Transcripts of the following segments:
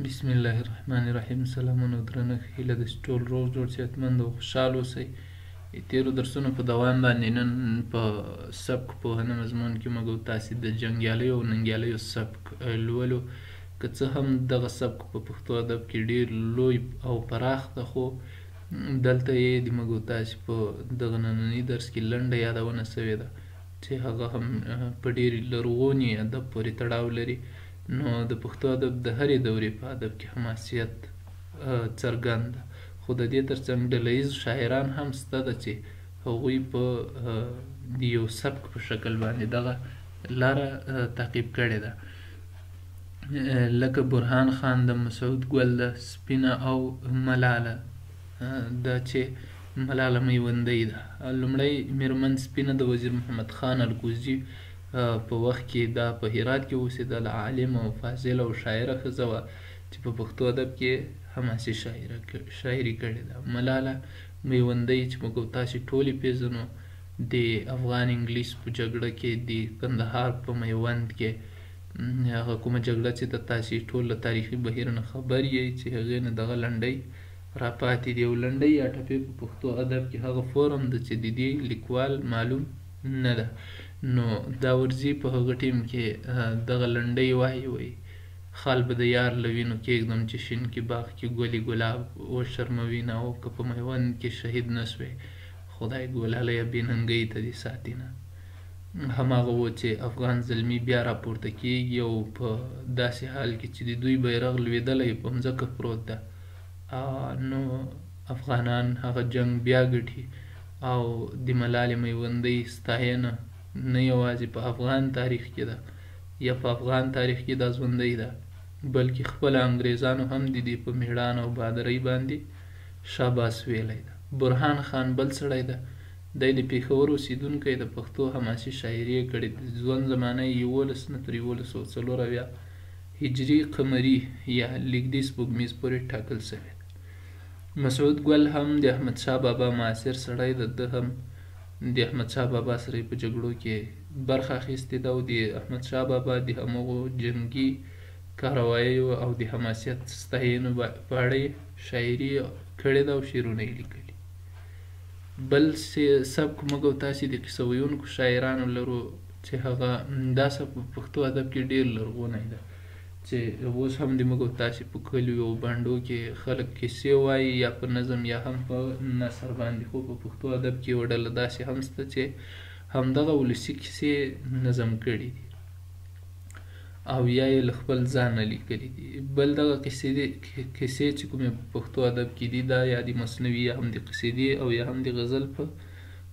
بسم الله الرحمن الرحیم. سلامونه او درنښت، هیله ده چې ټول روغ جوړ، صحتمند او خوشحال اوسئ. تېرو درسونو په دوام باندې نن په سبک پوهنه مضمون کې موږ تاسې د جنګیالیو او ننګیالیو سبک لولو. که څه هم دغه سبک په پښتو ادب کې ډېر لوی او پراخ ده، خو دلته یې د موږ تاسې په دغه ننني درس کې لنډه یادونه سوې ده چې هغه هم په ډېر لرغوني ادب پورې تړاو لري. نو د پښتو ادب د هرې دورې په ادب کې حماسیت څرګند ده، خو د دې ترڅنګ ډله ییز شاعران هم سته ده چې هغوی په د یو سبک په شکل باندې دغه لاره تعقیب کړې ده، لکه برهان خان د مسعود ګل ده، سپینه او ملاله ده چې ملاله میوندۍ ده. لومړی میرمن سپینه د وزیر محمد خان الکوزي په وخت کې دا په هرات کې اوسېدله، عالم او فاضله او شاعره ښځه وه چې په پښتو ادب کې حماسي شاعري کړې ده. ملاله میوندۍ چې موږ تاسې ټولې پېژنو، د افغان انګلیس په جګړه کې د کندهار په میوند کې هغه کومه جګړه چې د تاسې ټول له تاریخي بهیر نه خبر یئ چې هغې نه دغه لنډۍ راپاتې دي. او لنډۍ یا ټپې په پښتو ادب کې هغه فورم ده چې د دې لیکوال معلوم نه ده. نو دا ورځي په هغه ټیم کې دغه لنډۍ وایي، وایي خال به د یار له وینو کېږدم چې شین کې باغ کې ګلي ګلاب وشرموینه، او که په میوند کې شهید نه سوې خدای ګلالیه بې ننګۍ ته دې ساتینه. هماغه و چې افغان زلمي بیا راپورته کېږي او په داسې حال کې چې د دوی بیرغ لوېدلی په مځکه پروت ده، نو افغانان هغه جنګ بیا ګټي. او د ملالې میوندۍ ستاینه نه یوازې په افغان تاریخ کې ده یا په افغان تاریخ کې دا ژوندۍ ده، بلکې خپله انګریزانو هم د دې په میړانه او بهادرۍ باندې شاباس ویلی ده. برهان خان بل سړی ده، دی د پېښور اوسېدونکی د پښتو حماسي شاعري یې کړې. د ژوند زمانه یې 11 نه تر 1174 هجري قمري یا لېږدي سپوږمیز پورې ټاکل شوې ده. مسعود ګل هم د احمدشاه بابا معاصر سړی ده، ده هم د احمدشاه بابا سره په جګړو کې برخه اخیستې ده او د احمدشاه بابا د همغو جنګي کارواییو او د حماسیت ستاینو په اړه یې شاعري کړې ده او شعرونه یې لیکلي. بل سبک موږ او تاسې د قصه ویونکو شاعرانو لرو چې هغه دا سبک په پښتو ادب کې ډېر لرغونی ده چې اوس هم د موږ او تاسې په کلیو او بانډو کې خلک کیسې وایي یا په نظم یا هم په نثر باندې، خو په پښتو ادب کې یوه ډله داسې هم شته چې همدغه ولسي کیسې نظم کړي دي او یا یې له خپل ځانه لیکلي دي. بل دغه کیسې چې کومې په پښتو ادب کې دي دا یا د مثنوي یا هم د قصیدې او یا هم د غزل په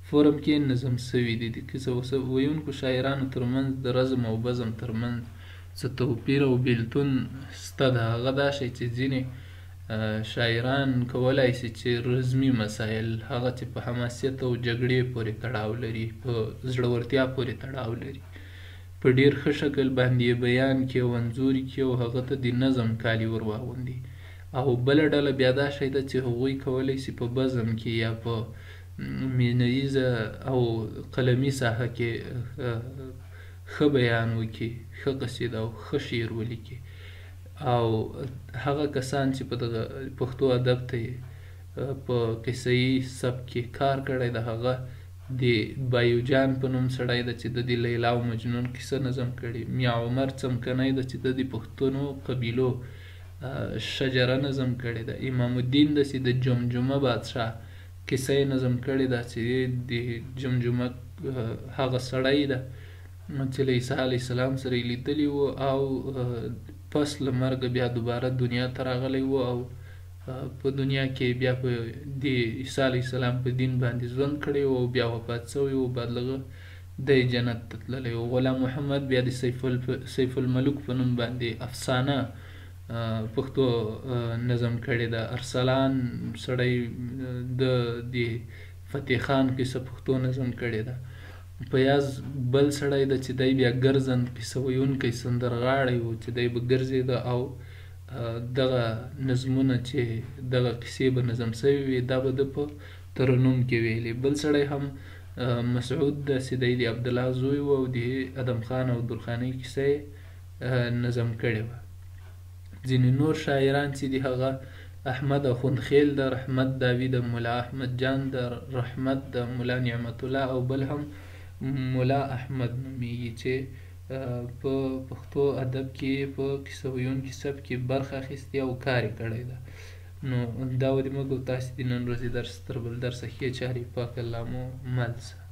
فورم کې نظم سوي دي. د کیسه ویونکو شاعرانو ترمنځ د رزم او بزم ترمنځ څه توپیر او بیلتون سته ده. هغه دا شی چې ځینې شاعران کولای سي چې رزمي مسایل هغه چې په حماسیت او جګړې پورې تړاو لري، په زړورتیا پورې تړاو لري، په ډېر ښه شکل باندې یې بیان کړي او انځور کړي او هغه ته د نظم کالي ور واغوندي. او بله ډله بیا دا شی ده چې هغوی کولی سي په بزم کې یا په مینه ییزه او قلمي ساحه کې ښه بیان وکړي، ښه قصیده او ښه شعر ولیکي. او هغه کسان چې په دغه پښتو ادب ته یې په قصه یي سبک کې کار کړی ده، هغه د بایوجان په نوم سړی ده چې د دې لیلا او مجنون قصه نظم کړې، میا عمر څمکنی ده چې د دې پښتنو قبیلو شجره نظم کړې ده، امام الدین ده چې د جمجمه بادشاه قصه یې نظم کړې ده چې د جمجمه هغه سړی ده چې له عیسی علیه السلام سره یې لیدلي وو او پس له مرګه بیا دوباره دنیا ته راغلی وو او په دنیا کې بیا په د عیسی علیه السلام په دین باندې ژوند کړی و او بیا وفات شوی و، بعد له هغه دی جنت ته تللی و. غلام محمد بیا د سیف الملوک په نوم باندې افسانه پښتو نظم کړې ده. ارسلان سړی د فتح خان قصه پښتو نظم کړې ده. فیاض بل سړی ده چې دی بیا ګرځند قصه ویونکی سندرغاړی و چې دی به ګرځېده او دغه نظمونه چې دغه قصې به نظم سوي وي دا به ده په ترنم کې ویلې. بل سړی هم مسعود ده چې دی د عبدالله زوی و او د ادم خان او درخانۍ کیسه یې نظم کړې وه. ځینې نور شاعران چې دي هغه احمد اخوندخیل ده، رحمت داوي ده، ملا احمد جان ده، رحمت ده، ملا نعمت الله او بل هم ملا احمد نومیږي چې په پښتو ادب کې په کیسه ویونکي سبک کې برخه اخیستې او کار یې کړی ده. نو دا و د موږ او تاسې د نن ورځې درس. تر بل درسه ښې چارې، پاک الله مو مل سه.